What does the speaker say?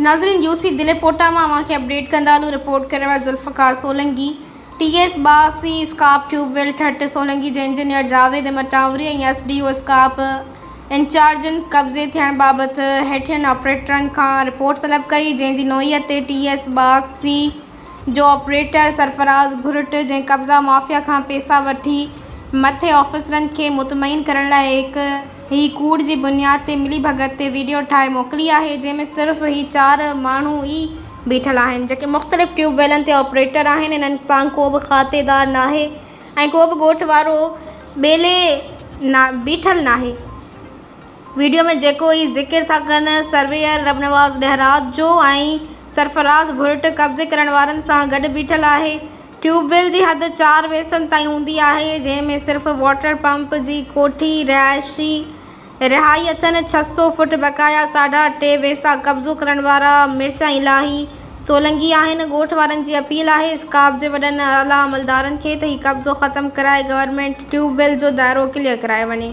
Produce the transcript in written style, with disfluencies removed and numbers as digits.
ناظرين يو سي دليپوٽا مان اوهان کي اپڊيٽ ڪندا هلون رپورٽ ڪري رهيو آهي Zulfiqar Solangi T S 82 SCARP tube well ٺٽ سولنگي جي engineer Javed Ahmed Tanwari ۽ S D O اسڪاپ انچارجن قبضي ٿيڻ بابت هيٺين آپريٽرن کان رپورٽ طلب ڪئي جنهن جي نوعيت تي ٽي ايس 82 جو آپريٽر سرفراز ڀرٽ جنهن قبضا مافيا کان پيسا وٺي مٿي آفيسرن کي مطمئن ڪرڻ لاء هڪ هي ڪوڙ جي بنياد تي ملي ڀڳت تي ويڊيو ٺاهي موڪلي آهي جنهن ۾ صرف هي چار ماڻهو ئي بيٺل آهن جيڪي مختلف ٽيوب ويلن تي آپريٽر آهن انهن سان ڪو به کاتيدار ناهي ۽ ڪو به ڳوٺ وارو ٻيلي بيٺل ناهي. ويڊيو ۾ جيڪو هي ذڪر ٿا ڪن سرويئر ربنواز ڏهرات جو ۽ سرفراز ڀرٽ قبضي ڪرڻ وارن سان گڏ بيٺل آهي. ٽيوب ويل جي حد چار ويسن تائين هوندي آهي جنهن ۾ صرف واٽر پمپ جي ڪوٺي رهائشي رهائي اچن 600 فٽ بقايا ساڍا ٽي ويسا قبضو ڪرڻ وارا مرچ ۽ الاهي سولنگي آهن ڳوٺ وارن جي اپيل آهي اسڪاپ جي وڏن اعليٰ عملدارن کي ته هي قبضو ختم ڪرائي گورنمينٽ ٽيوب ويل جو دائرو ڪليئر ڪرايو وڃي.